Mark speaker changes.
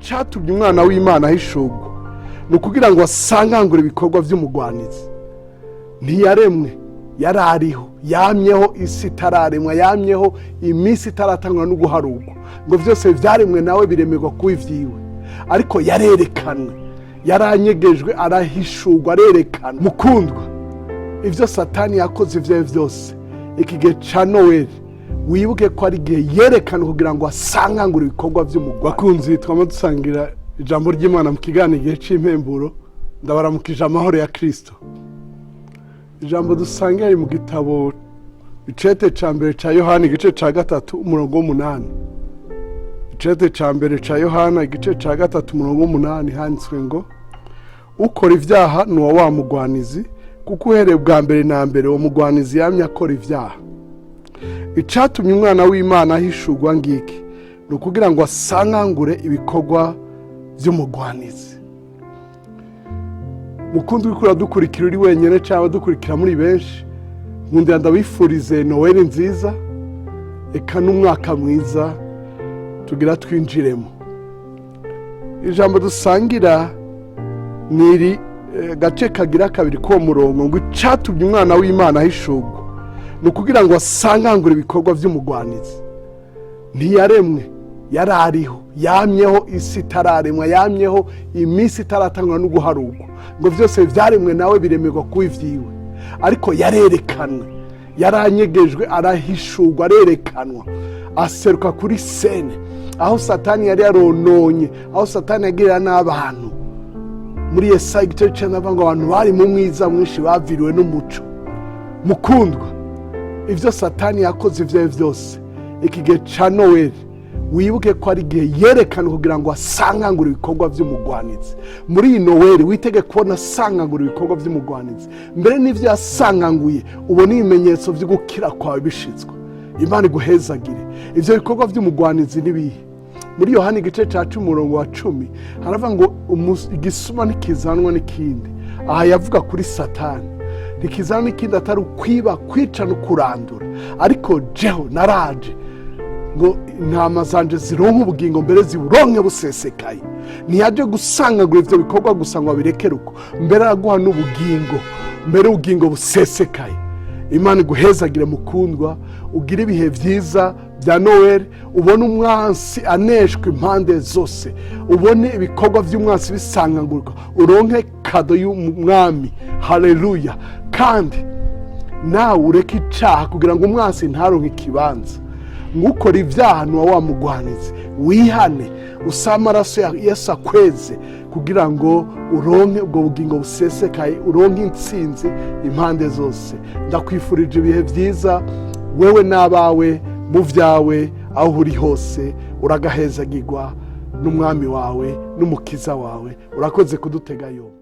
Speaker 1: Icyatumye umwana w'Imana ahishurwa ni ukugira ngo asangangure ibikorwa by'umugwanizi. Ntiyaremwe, yari ariho, yamyeho isi itararemwa, yamyeho iminsi itaratangwa no guharurwa. Ngo byose byaremwe nawe, biremerwa kuba ibyiwe, ariko yarerekanwe, yaranyegejwe, arahishurwa, arerekanwa. Mukundwa, ibyo Satani yakoze ibyo byose, iki gihe cya Noweli wibuke ko ari igihe yerekana kugira ngo asangangure ibikorwa by'umugwa. Bakunzi, twama dusangira ijambo ry'Imana mu kiganiro Igihe cy'Impemburo. Ndabaramukije amahoro ya Kirisito. Ijambo dusangira mu gitabo icete cya mbere cya Yohani, igice cya 3, umurongo w'8. Icete cya mbere cya Yohana, igice cya 3, umurongo w'8, handitswe ngo: "Ukora ibyaha ni uwa wa mugwanizi, kuko uhereye bwa mbere na mbere uwo mugwanizi yamye akora ibyaha. Icyatumye umwana w'Imana ahishurwa ngiki, ni ukugira ngo asangangure ibikorwa by'umugwanizi." Mukundi uriko uradukurikira uri wenyine cyangwa dukurikira muri benshi, nkundira ndabifurize Noweli nziza, eka n'umwaka mwiza tugira twinjiremo. Ijambo dusangira ni iri gace kagira kabiri k'uwo murongo ngo: "Icyatumye umwana w'Imana ahishurwa ni ukugira ngo asangangure ibikorwa by'umugwanizi." Ntiyaremwe, yari ariho, yamyeho isi itararemwa, yamyeho iminsi itaratangwa no guharurwa. Ngo byose byaremwe nawe, biremerwa kuba ibyiwe, ariko yarerekanwe, yaranyegejwe, arahishurwa, arerekanwa, aseruka kuri scène aho Satani yari yarononye, aho Satani yagirira n'abantu. Muri Yesaya igice 9 avuga ngo abantu bari mu mwiza mwinshi baviriwe n'umuco. Mukundwa, ibyo Satani yakoze ibyo byose, iki gihe cya Noweli wibuke ko ari igihe yerekana kugira ngo asangangure ibikorwa by'umugwanizi. Muri iyi Noweli witege kubona asangangura ibikorwa by'umugwanizi. Mbere n'ibyo yasanganguye, ubona ibimenyetso byo gukira kwawe bishitswe. Imana iguhezagire. Ibyo bikorwa by'umugwanizi n'ibihe? Muri Yohani igice cya 10, umurongo wa 10, haravuga ngo: "Igisuma ntikizanwa n'ikindi." Aha yavuga kuri Satani. "Ntikizanwa n'ikindi atari ukwiba, kwica no kurandura. Ariko jeho naraje ngo intama zanje zironke ubugingo, mbere ziburonke busesekaye." Ntiyaje gusangagura ibyo bikorwa gusa ngo abirekere uko, mbere araguha n'ubugingo, mbere ubugingo busesekaye. Imana iguhezagire mukundwa, ugire ibihe byiza bya Noweli, ubone umwansi aneshwa impande zose, ubone ibikorwa by'umwansi bisangagurwa, uronke cadeau y'umwami. Haleluya! Kandi nawe ureke icyaha kugira ngo umwansi ntaronke ikibanza. Ngukora ibyaha ni wa mugwanizi. Wihane, usabe amaraso ya Yesu akweze kugira ngo uronke ubwo bugingo busesekaye, uronke intsinzi impande zose. Ndakwifurije ibihe byiza, wewe n'abawe, mu byawe, aho uri hose. Uragahezagirwa n'umwami wawe n'umukiza wawe. Urakoze kudutega yombi.